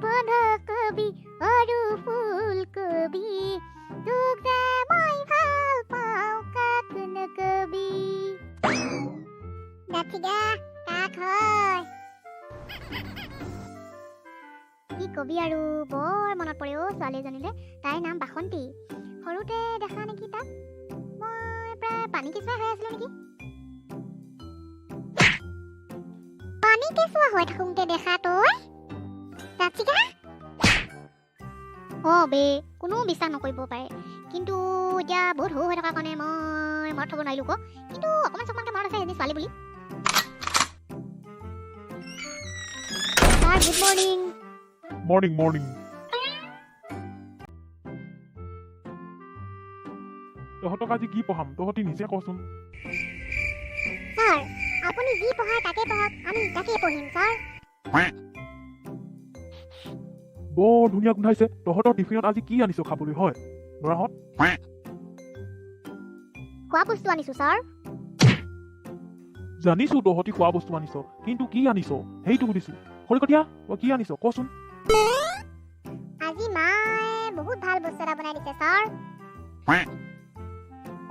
বন্ধাকবি আৰু ফুলকবি, তোক যে মই ভাল পাওঁ কাক নকবি। দাঁতছিগা কাক হয় কি কবি আৰু, বৰ মনত পৰে অ' ছোৱালী এজনীলৈ। তাইৰ নাম বাসন্তী। সৰুতে দেখা নেকি তাক, মই প্ৰায় পানী কেঁচুৱা হৈ আছিলো নেকি। পানী কেঁচুৱা হৈ থাকোঁতে দেখা তই দাঁতছিগা? অঁ বে, কোনো বিশ্বাস নকৰিব পাৰে, কিন্তু এতিয়া বহুত সৰু হৈ থকাৰ কাৰণে মই মনত থ'ব নোৱাৰিলোঁ ক। কিন্তু অকণমান চকমানকৈ মনত আছে এজনী ছোৱালী বুলি। Sir good morning. Morning morning. তহঁতক আজি কি পঢ়াম তহঁতি নিজে কচোন। ছাৰ আপুনি যি পঢ়ায় তাকে পঢ়ক, আমি তাকে পঢ়িম ছাৰ। বৰ ধুনীয়া গোন্ধাইছে। তহঁতৰ টিফিনত আজি কি আনিছ খাবলৈ হয় ল'ৰাহঁত? খোৱা বস্তু আনিছো ছাৰ। জানিছো তহঁতি খোৱা বস্তু আনিছ, কিন্তু কি আনিছ সেইটো সুধিছো। খৰিকটীয়া তই কি আনিছ কচোন। আজি মায়ে বহুত ভাল বস্তু এটা বনাই দিছে ছাৰ।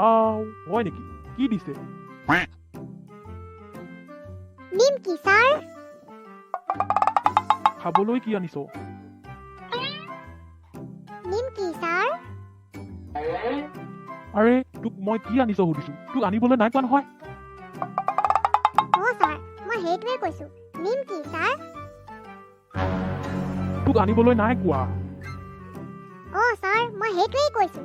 আও হয় নেকি, কি দিছে? নিমকি ছাৰ। খাবলৈ কি আনিছ? নিমকি ছাৰ। আৰে তোক মই কি আনিছ সুধিছো, তোক আনিবলৈ নাই কোৱা নহয়। অ ছাৰ, মই সেইটোৱে কৈছো, নিমকি ছাৰ। তোক আনিবলৈ নাই কোৱা। অ ছাৰ, মই সেইটোৱেই কৈছো,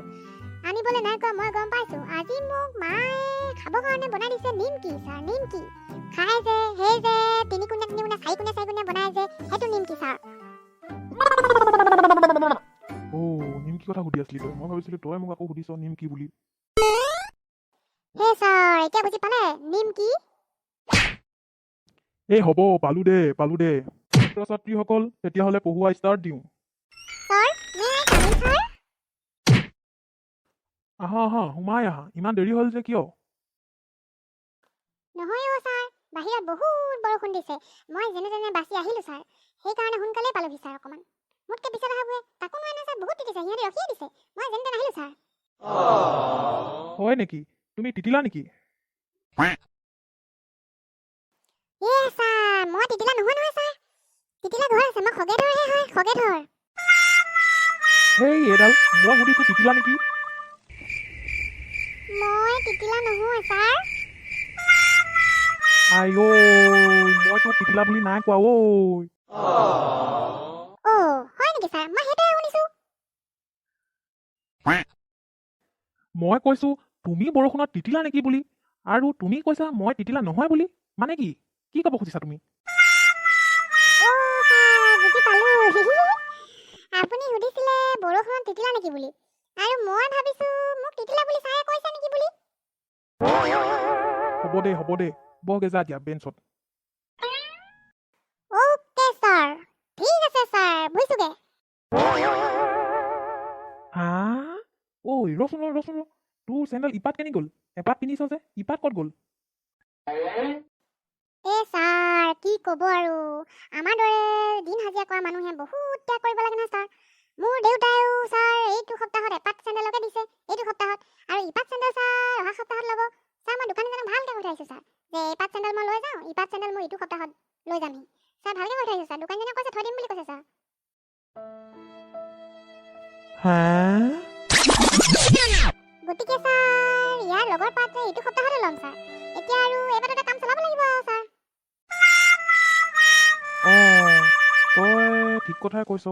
আনিবলৈ নাই কোৱা, মই গম পাইছো। আজি মোক মায়ে খাবৰ কাৰণে বনাই দিছে নিমকি ছাৰ। নিমকি খাই যে, সেই যে তিনিকোণীয়া তিনিকোণীয়া চাৰিকোণীয়া চাৰিকোণীয়া বনাই যে, সেইটো নিমকি ছাৰ। অ নিমকি কথা সুধি আছিলি তই, মই ভাবিছিলো তই মোক আকৌ সুধিছ নিমকি বুলি। হে ছাৰ, এতিয়া বুজি পালে নিমকি? এই হ'ব, পালো দে পালো দে। ছাত্ৰ ছাত্ৰীসকল তেতিয়াহ'লে পঢ়োৱা ষ্টাৰ্ট দিওঁ। Sir may I come in sir? আহা আহা, সোমাই আহা। ইমান দেৰি হ'ল যে কিয়? নহয় অ ছাৰ, বাহিৰত বহুত বৰষুণ দিছে, মই যেনে তেনে বাচি আহিলো ছাৰ, সেইকাৰণে সোনকালে পালোহি ছাৰ। অকণমান মোতকৈ পিছত অহাবোৰে তাকো নোৱাৰে নহয় ছাৰ, বহুত তিতিছে, সিহঁতি ৰখিয়ে দিছে, মই যেনে তেনে আহিলো ছাৰ। হয় নেকি, তুমি তিতিলা নেকি? এ ছাৰ, মই তিতিলা নহয় নহয় ছাৰ, তিতিলা ঘৰ আছে, মই খগেধৰহে হয়, খগেধৰ। হেই এডাল, মই সুধিছো তিতিলা নেকি? মই তিতিলা নহয় ছাৰ। আই ঐ, মই তোক তিতিলা বুলি নাই কোৱা ঐ। অ হয় নেকি ছাৰ, মই সেইটোৱে শুনিছো। মই কৈছো তুমি বৰষুণত তিতিলা নেকি বুলি, আৰু তুমি কৈছা মই তিতিলা নহয় বুলি, মানে কি কি ক'ব খুজিছা তুমি? অ ছাৰ, বুজি পালো। আপুনি সুধিছিলে বৰষুণত তিতিলা নেকি বুলি, আৰু মই ভাবিছো মোক তিতিলা বুলি ছাৰে কৈছে নেকি বুলি। হ'ব দে হ'ব দে, বহগে যা দিয়া বেঞ্চত। অ'কে ছাৰ, ঠিক আছে ছাৰ, বুজিছোগে। হা ঐ ৰচোন ৰ, ৰচোন ৰ, তোৰ চেণ্ডেল ইপাত কেনি গ'ল? এপাত পিন্ধিছ যে, ইপাত ক'ত গ'ল? এ ছাৰ কি ক'ব আৰু, আমাৰ দৰে দিন হাজিৰা কৰা মানুহে বহুত ত্যাগ কৰিব লাগে নহয় ছাৰ। মোৰ দেউতাইও ছাৰ এইটো সপ্তাহত এপাত চেণ্ডেলকে দিছে এইটো সপ্তাহত, আৰু ইপাত চেণ্ডেল ছাৰ অহা সপ্তাহত ল'ব। ছাৰ মই দোকানীজনক ভালকৈ কৈ থৈ আহিছোঁ ছাৰ, যে এইপাত চেণ্ডেল মই লৈ যাওঁ, ইপাত চেণ্ডেল মই ইটো সপ্তাহত লৈ যামহি ছাৰ, ভালকৈ কৈ থৈ আহিছোঁ ছাৰ। দোকানীজনে কৈছে থৈ দিম বুলি কৈছে ছাৰ। হা গতিকে ছাৰ ইয়াৰ লগৰ পাত এইটো সপ্তাহতে ল'ম ছাৰ। এতিয়া আৰু এইবাৰতে কাম চলাব লাগিব আৰু ছাৰ। অ তই ঠিক কথাই কৈছ।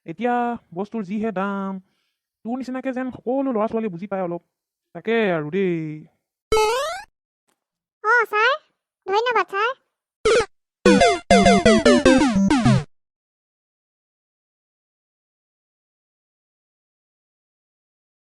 এতিয়া বস্তুৰ যিহে দাম, তোৰ নিচিনাকে যেন সকলো ল'ৰা ছোৱালীয়ে বুজি পায় অলপ, তাকে আৰু দেই।